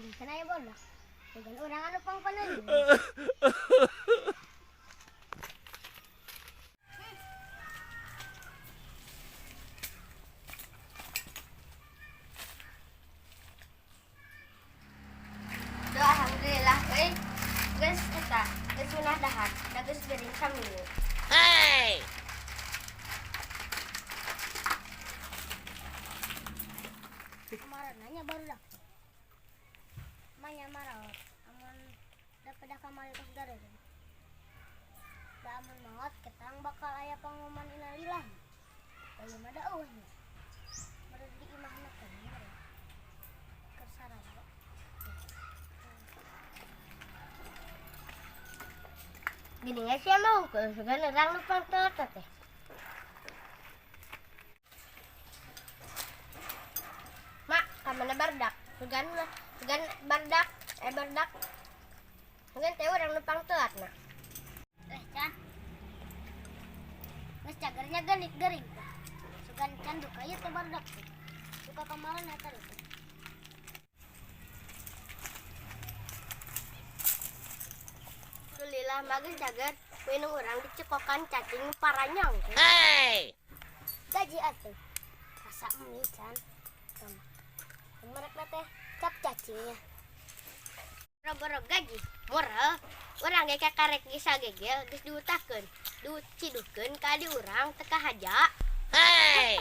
Gini kan aya bodak. Dengan urang anu pangpaneun. Duh, alhamdulillah euy. Geus eta, geus meunah dahar, da geus gering saminggu. Hey! Kemarin nanya baru dah. Manya maraot. Amun dapat kamari tos gareureun. Da amun maot ketang bakal aya pengumuman innalillahi. Da ieu mah da eueuh nya. Meureun di imahna teh meureun. Keur sarare. Gini nggak sih mau ke sugan urang nu pangtelat teh. Mak, ka mana bardak? Sugan mah, sugan bardak, eh bardak. Sugan teh urang nu pangtelat mah. Eh, Can. Geus cagernya geuning gering teh. Sugan can duka ieu teh barudak teh. Duka kamaran eta teh. Alhamdulillah mah geus cager, minum urang dicekokan cacing paranyang. Hey! Gaji atuh. Rasa mie can. Sama. Mereka teh cap cacingnya. Boro-boro gaji, moral. Urang ge kakarek geus sagegel geus diutakeun. Diciduhkeun ka adi urang teu kahaja. Hey!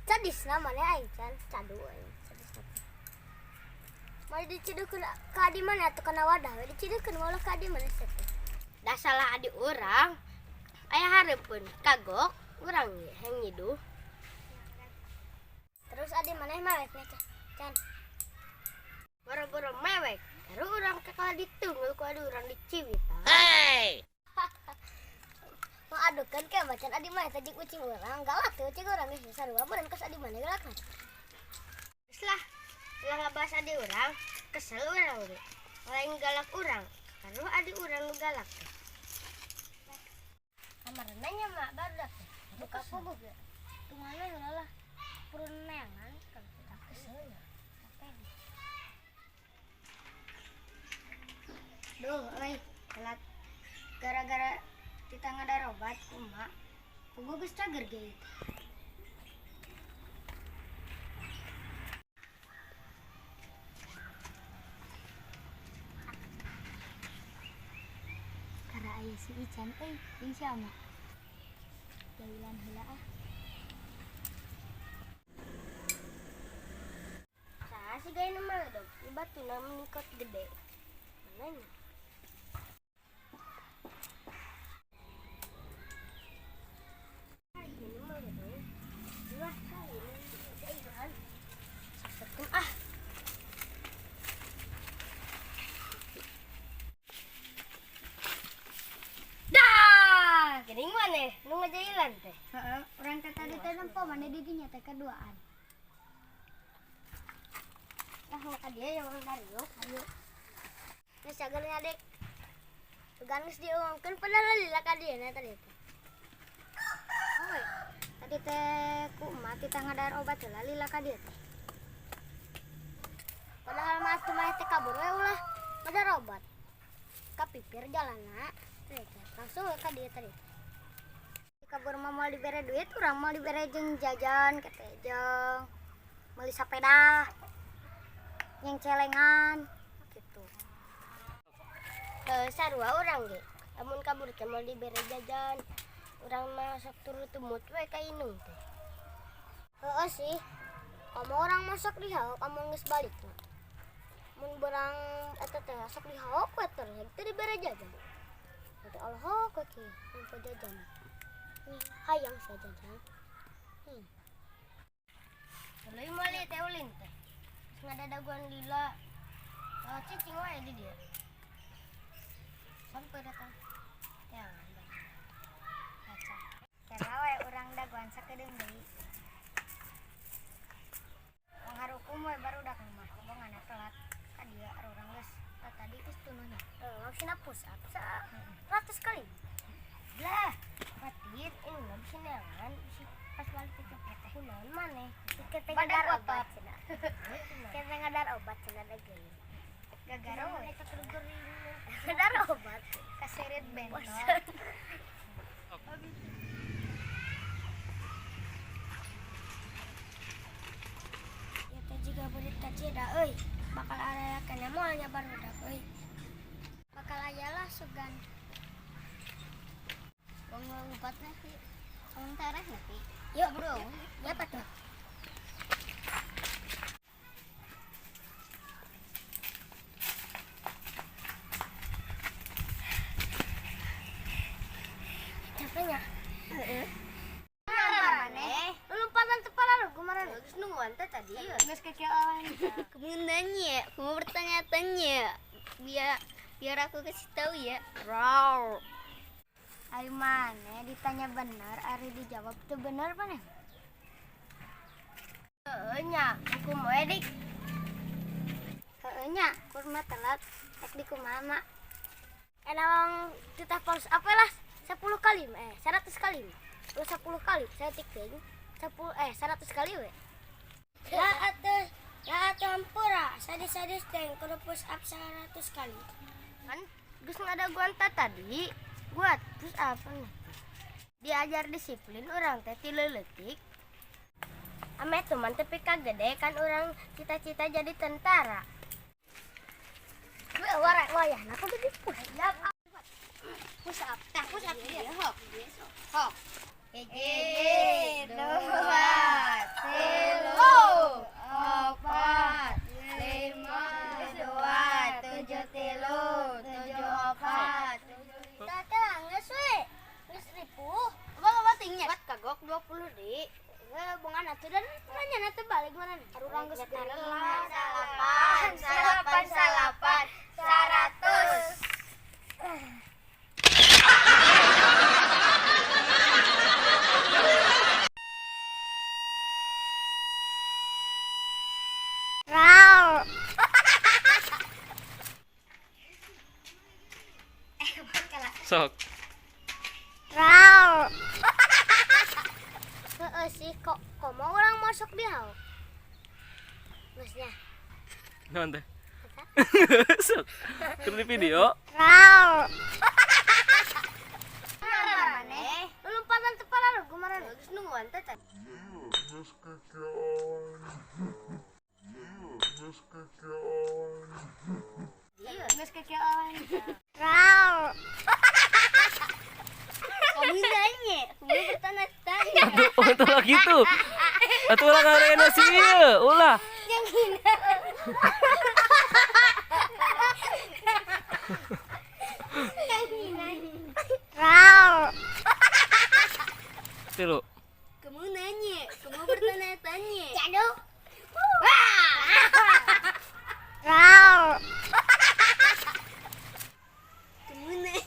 Sadis namanya aing can, cadu aing. Sadis teh. Mari diciduhkeun ka adi mana atuh kana wadah we diciduhkeun ulah ka adi mana sih teh. Da salah adi urang. Aya hareupeun kagok urang ge hayang nyiduh. Terus adi maneh mewek nya can. Boro-boro mewek. Baru urang kakala ditunggu ku adi urang diciwitan. Hey! Mau adukan ke macan adi maneh teh jeung ucing urang galak teh ucing urang geus sarua meureun kos adi maneh galak mah. Geus lah, ulah ngabahas adi urang, kesel urang ge. Lain galak urang, karuh adi urang nu galak teh. Kamarana nya mak barudak teh. Buka puguh ge. Tumana heula lah. Purun neangan kan kita Kesel nya. capek. Duh, euy, telat. Gara-gara kita ngadarobat ku emak, puguh geus cager ge. Karena aya si Ican euy jeung si Ama. Jaulan heula ah. Saha sih gaya nu maledog? Ieu batuna menikot gede. Mana nya? Ah, ini maledog. Wah, ini jailan. Saperkeun ah. Dah, geuning maneh nu ngajailan teh. Heeh, urang teh tadi teh nempo maneh di dinya teh kaduaan. Lah ka dia yang orang dariuk. Ayo. Geus cager nya dek. Sugan geus diumumkeun padahal lila ka dieu na tadi teh. Oh, tadi teh ku emak titah ngadahar obat heula lila ka dieu teh. Padahal mah atuh maneh teh kabur we ulah ngadahar obat. Kapipir jalanna tadi teh langsung we ka dieu tadi teh. Kabur mah moal dibere duit, urang moal dibere jeung jajan kete jeung meuli sapeda. Yang celengan gitu. Sarua urang ge. Lamun kabur teh moal dibere jajan. Urang mah sok turut tumut we ka indung teh. Heeh sih. Kamu orang masak dihaok amun geus balik mah. Mun berang eta teh sok dihaok we teh teu dibere jajan. Nanti Allah we kieu nempo jajan. Nih, hayang sia jajan. Tuluy moal ieu teh ulin teh. Geus ngadadaguan lila. Oh, cicing wae di dieu. Sampai datang. Jangan. Baca. Kira we urang dagoan sakedeung deui. Wong harukum we barudak mah, bongana telat. Ka dieu urang geus tadi geus tunuhnya. Heuh, maksudna push up 100 kali. Lah, matiin ini mah bisa neangan, bisa Pas balik dicopot teh. Kunaon maneh? Kita Badan ngadar kotor. obat cenah. Kita ngadar obat cenah da geuning. Gagaro we. Ngadar obat. Kasirit bentol. Ya teh jiga beurit kacida euy. Bakal aya keneh moal nya barudak euy. Bakal aya lah sugan. Wong ngumpat na sih. Sementara nanti. Yuk bro, ya apa tuh? Capeknya? Heeh. Maneh? Lompatan teu lu kumaha? Geus nungguan teh tadi. Geus kekeoan. Kamu nanya, kamu bertanya-tanya. Biar biar aku kasih tahu ya. Raw. Ari maneh ditanya bener, ari dijawab teu bener maneh. Heeh nya, hukum we dik. Heeh nya, kurma telat rek di kumaha mak. Enang kita push up lah 10 kali 100 kali. Lu 10 kali, saya tik 10 100 kali we. Ya atuh, ya atuh hampura, sadis-sadis teh kudu push up 100 kali. Kan geus ngadaguan teh tadi. Buat push up nih. Diajar disiplin orang teh ti leutik. Ame teman tepi ka gede kan orang cita-cita jadi tentara. Wah, wah, wayahna kudu di push up. Push up, tah push up dia. Hok. Hok. Hiji, dua, tilu, opat, lima, dua, tujuh, tilu, tujuh, opat. Tah geus we. Geus ripuh. Apa tingnya? Buat kagok 20 di. Bongan atuh dan nanya atuh balik mana? Urang geus Salapan, salapan, salapan, 100. Raw. Sok. Raw. Heeh sih kok komo orang masuk di hau. Geusnya. Naon teh? Sok. Keur di video. Raw. Maneh? Lompatan teu lu kumaha? Geus nungguan teh tadi. Geus kekeoan. Raw. Kamu nanya, kamu bertanya-tanya. Aduh, oh, ulah gitu. Atuh ulah ngarena sih ieu, ulah. Raw. Tilu. Kamu nanya, kamu bertanya-tanya. Jaduk. Raw. Kamu nanya.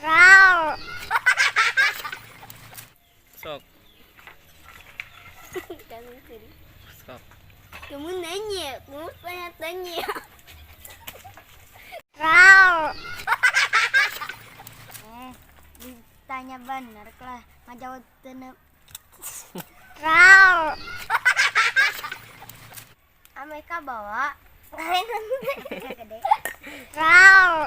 Raw. Sok. Sok. Kamu nanya, kamu bertanya-tanya. Raw. Ditanya bener lah ngajawab teu. Raw. Amerika bawa. Gede. Raw.